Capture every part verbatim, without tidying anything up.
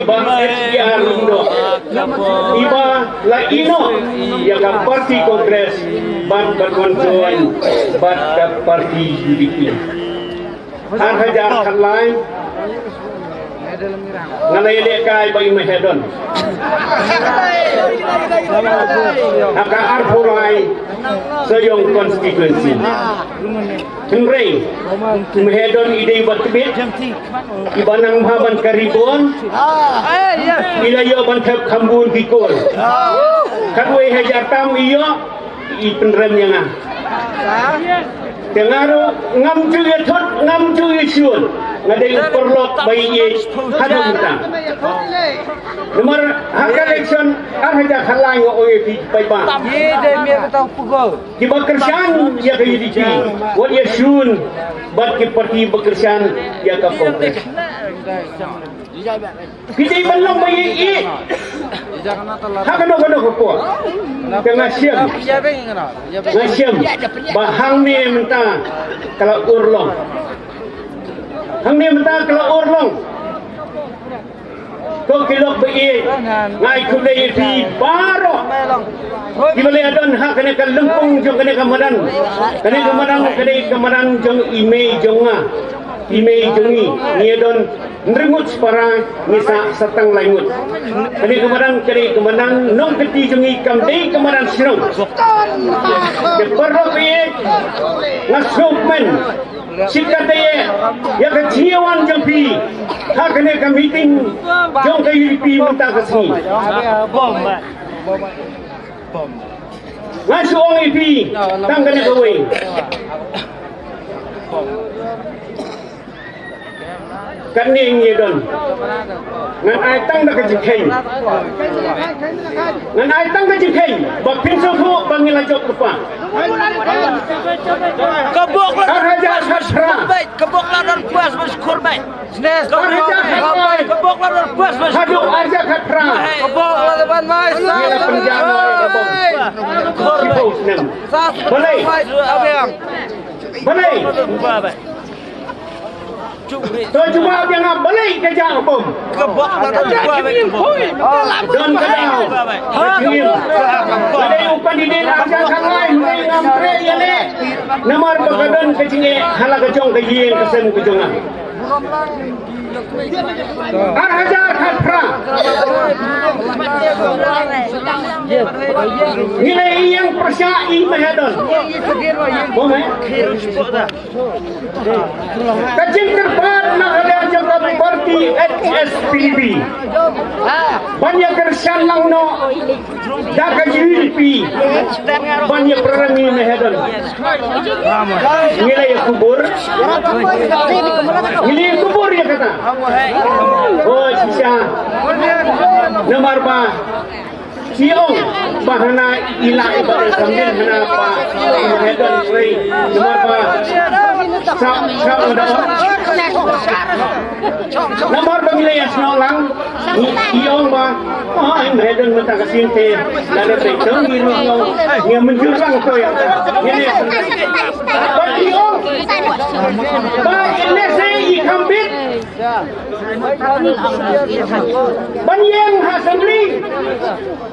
Bah S T R Lyngdoh, iba la ïehnoh ïa ka party Congress bad ka conjoin bad ka party U D P. Ar hajar khatlai nga la ïalehkai bad i Mahadon ha ka arphew lai Sohiong constituency. Hynrei i Mahadon i dei ba tbit, iba nang bha ban kari bun, i la ïoh ban thep kham bun ki kol. Khatwei hajar tam i ïoh, i pynrem ïa nga. Te nga ruh ngam ju ïa thut, ngam ju ïa shun. Nga dei u paralok ba ïeit haduh mynta. Namar ha ka election ar hajar khatlai nga ong ïa phi paidbah, kiba kyrshan ïa ka U D P wat ïa shun bad ki party ba kyrshan ïa ka Congress. Phi dei ban long ba ïeit ha kano kano ka por. Te nga shem, nga shem ba hangne mynta ka la urlong. Hangne mynta ka la urlong. Ko ki lok ba ïeit, nga ai khublei ïa phi baroh kiba la ïadon ha kane ka lympung jong kane ka madan. Kane ka madan ka dei ka madan jong i mei jong nga, i mei jong ngi. Ngi ïadon hynriew ngut shipara, ngi sah sa tang lai ngut. Kane ka madan ka dei ka madan nongkynti jong ngi, kam dei ka madan shnong. Te paralok ba ïeit, nga sngewkmen shikatdei ïa ka jingïawan jong phi ha kane ka meeting jong ka U D P mynta ka sngi. Nga shu ong ïa phi tang kane kawei. Kane ngi don. Ngan ai tang da ka jingkheiñ. Ngan ai tang ka jingkheiñ ba phin sngewthuh ba ngi la jop lypa. Ka bok la ar hajar khatphra. Ka bok la don pas ba skur bai. Ar hajar khatphra. Ka bok la don pas ba skur. Haduh ar hajar khatphra. Ka bok la ban mai. Ngi la pynjah noh ïa ka bom. Shiphew snem. Balei? Balei? To jubab ïa nga, balei ka jah bom? Ka bok la don ba don ka daw. Ka jingim. Ka dei u candidate ar hajar khatlai, hynrei ngam treh ïaleh. Namar ba ka don ka jingeh ha la ka jong ka ïing ka sem ka jong nga. Ar hajar khatphra. Ngi la ïeng pyrshah i Mahadon. Bom eh? Ka jingkyrpad na ka liang jong ka party H S P D P ban ïa kyrshan lang noh da ka U D P ban ïa pyrshang ïa i Mahadon. Ngi la ïa kubur, ngi la ïa kubur ïa kata. O shisha, namar ba ki ong ba hana i la i ba dei samdin hana ba i Mahadon trei. Namar ba sa sa da namar ba ngi la ïa snoh lang, i ong ba, oh, i Mahadon mynta ka sien te la dei te ngi ruh ngi mynjur lang to ïa ngi ne. Ba i ong ba i lehse i kham bit ban ïeng ha assembly.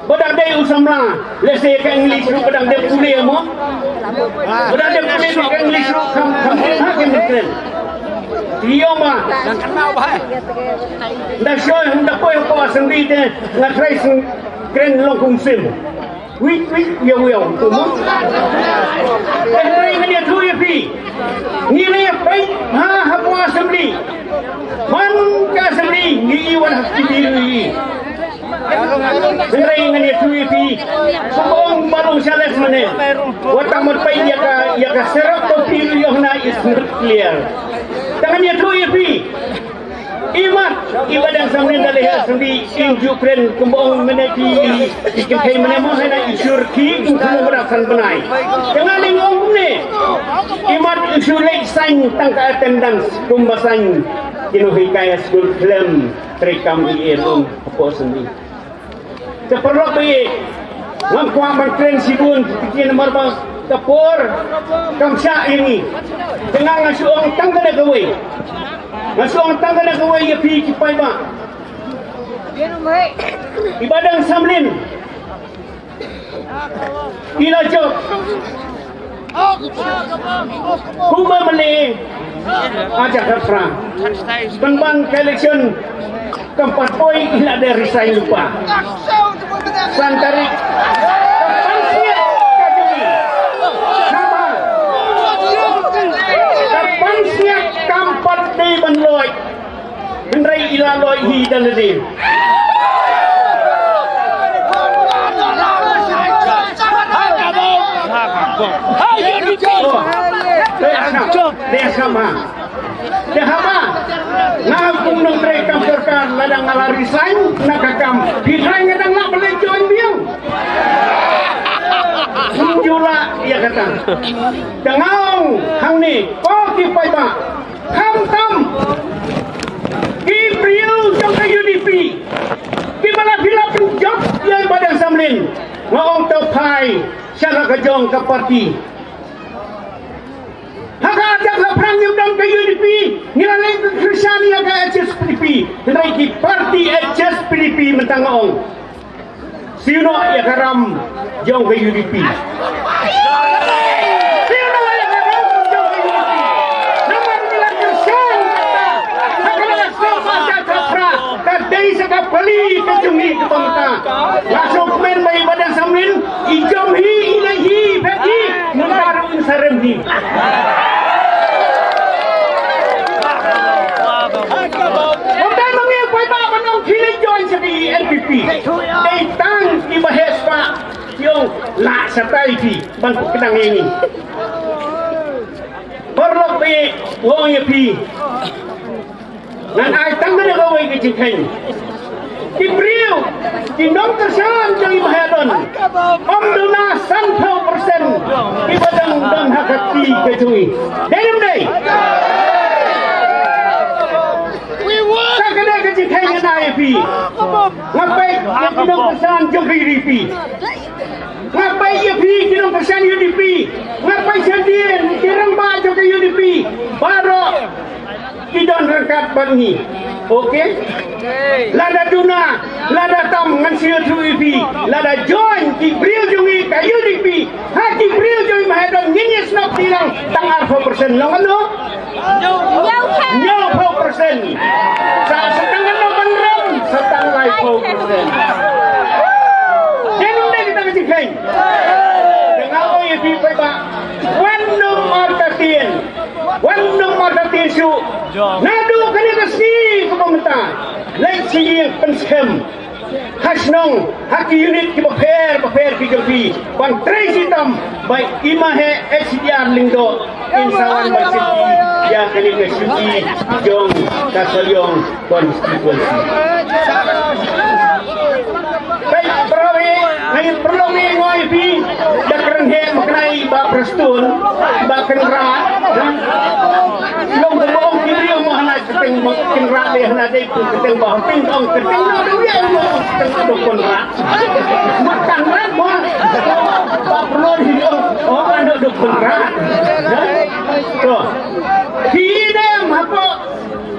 Ba da dei u samla, lehse ka English ruh ba dang dei pule mo. Ba dang dei pule ruh ka English ruh kham kham ha ka English. Ïa ma. Da soi hum da poi ko assembly te nga trai sing kren long kum sim. Wik wik wiaw wiaw. Hynrei ngan ïathuh ïa phi. Ngi la ïa peit ha hapoh assembly. Man ka assembly ngi i wan ha ki bill ngi. Hynrei ngan ïathuh ïa phi. Kumba ong Bah Long Charles mynne. Wat tang ban peit ïa ka ïa ka serok to phi ïoh na is not clear. Tang ngan ïathuh ïa phi. Imat, imat dang samrin da lehse samrin in ju kren kumba ong mynne ki, ki kynthei mynne mo hana i sur ki in kumba da san bnai. Tang ngan ong mynne. Imat i sur leh sain tang ka attendance kumba sain. Kino hi kaya skul khlem trei kam i e rum hapoh samrin. Te paralok ba ïeit, ngam kwah ban kren shibun ki ktien namar ba ka por kam shah ïa ngi. Te nga nga shu ong tang kane kawei. Nga shu ong tang kane kawei ïa phi ki paidbah. I Bah Dang Samlin i la jop kumba mane ha jaka pra. Pynban ka election kam pat poi, i la dei resign lypa. San tarik ka pansngiat ka jong i. Ka pansngiat kam pat dei ban loi. Hynrei i la loi hi da lade. Oh, dei ha, dei ha ma. Te haba nga kum nongtrei kam sorkar, lada nga la resign na ka kam, phi trai nga dang lah ban leit join biang. Ym ju lah ïa kata. Te nga ong hangne, ko ki paidbah, khamtam ki briew jong ka U D P kiba la, phi la pynjop ïa i Bah Dang Samlin, nga ong to phai sha la ka jong ka party. Ha ka jaka phrang ngim don ka U D P, ngi la leit kyrshan ïa ka H S P D P. Hynrei ki party H S P D P mynta nga ong, siew noh ïa ka ram jong ka U D P. Siew noh ïa ka ram jong ka U D P. Namar ngi la kyrshan kata ha ka la ka snoh ba jaka phrang. Ka dei sa ka pali ka jong ngi kaba mynta. Nga sngewkmen ba i Bah Dang Samlin i jam hi, i leh hi, i phet hi, mynta ruh in sa rem hi. Mynta ma ngi paidbah ban ong khie leit join sa ka N P P. Dei tang kiba heh spah ki ong lah sa tai phi ban pynkynang ïa ngi. Paralok, phi, nga ong ïa phi. Ngan ai tang kane kawei ka jingkheiñ. Ki briew, ki nongkyrshan jong i Bah Haddon, ym duna sanphew percent kiba dang don ha ka kti ka jong i. Dei ne ym dei? Sa kane ka jingkheiñ ngan ai ïa phi. Nga peit ïa ki nongkyrshan jong ka U D P. Nga peit ïa phi ki nongkyrshan U D P. Nga peit shadien ki rangbah jong ka U D P. Baroh ki don ryngkat bad ngi. Okay? Lada duna, lada tam, ngan sngewthuh ïa phi. Lada join ki briew jong ngi ka U D P, ha ki briew jong ngi Bah Haddon, ngin ïa snoh kti lang tang arphew percent. Long ano? Hynñiewphew percent. Sa, sa tang kano ban rem, sa tang laiphew percent. Dei ne ym dei kata ka jingkheiñ? Te nga ong ïa phi paidbah, wan nym artatien. Wan nym artatien shuh. Naduh kane ka sngi kaba mynta, leit sha ïing pynskhem. Ha shnong, ha ki unit kiba pher bapher ki jong phi, ban trei shitom ba i Bah H D R Lyngdoh in sa wan ban shakri ïa kane ka shuki jong ka Sohiong constituency. Peit, para bangeit, nga ngeit paralok, nga ong ïa phi, da kren heh ma kane i Bah Prestone, Bah Kynrad, ha? Long ba ong ki briew mo hana kyrteng Bah Kynrad, dei hana dei kyrteng Bah Hoping, ong kyrteng Bah Dewïa, ong kyrteng Bah Kynrad. Bah Kynrad mo. Bah Prestone hi ong, ong ano Bah Kynrad. Ha? To. Phi ïa dem hapoh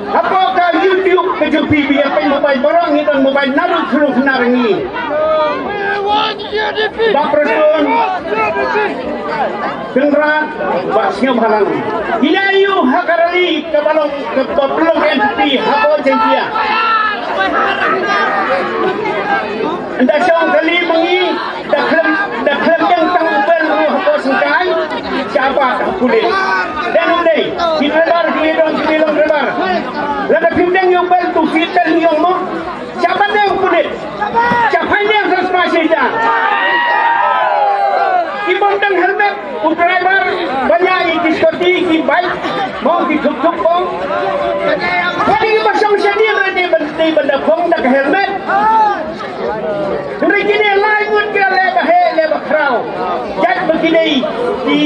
Hapoh ka YouTube ka jong phi, phi ïa peit mobile, baroh ngi don mobile naduh shnong Khynnah Rangi. Bah Prestone, Kynrad, Bah Sniawbhalang, ngi la ïoh ha ka rally kaba long, kaba pynlong ka N P P hapoh Jaiñtia. Ynda shong kali ma ngi, da khlem, da khlem deng tang u bel ruh hapoh syngkai, sha ba ha pulit. Dei ne ym dei? Ki driver ki dei don ki long driver. Lada phim deng ïa u bel tu ki tel ïong mo. Sha ba deng pulit. Sha phai deng sa spa sha ïa. Ki bym deng helmet, u driver, ba ïa i ki scooty, ki bike, mo ki tuk tuk mo. Phi ki ba shong sha dien re dei ban, dei ban da phong da ka helmet. Hynrei kine lai ngut ki la leh ba heh, leh ba khraw. Jait ba kine ki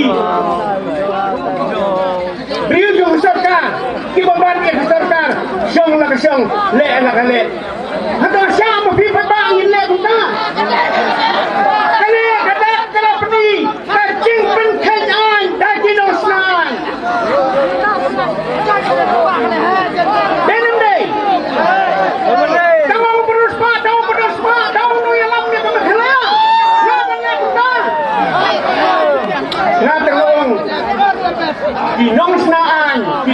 briew jong ka sorkar, ki bym ban ïa ka sorkar, shong la ka shong, leh la ka leh. Hato sha ma phi pat ba ngin leh kumta? Kane ka dak ka la pyni ka jingpynkheiñ aiñ da ki nongsnam. Dei ne ym dei? Tang ong pynrus pa Ki nongshna aiñ, ki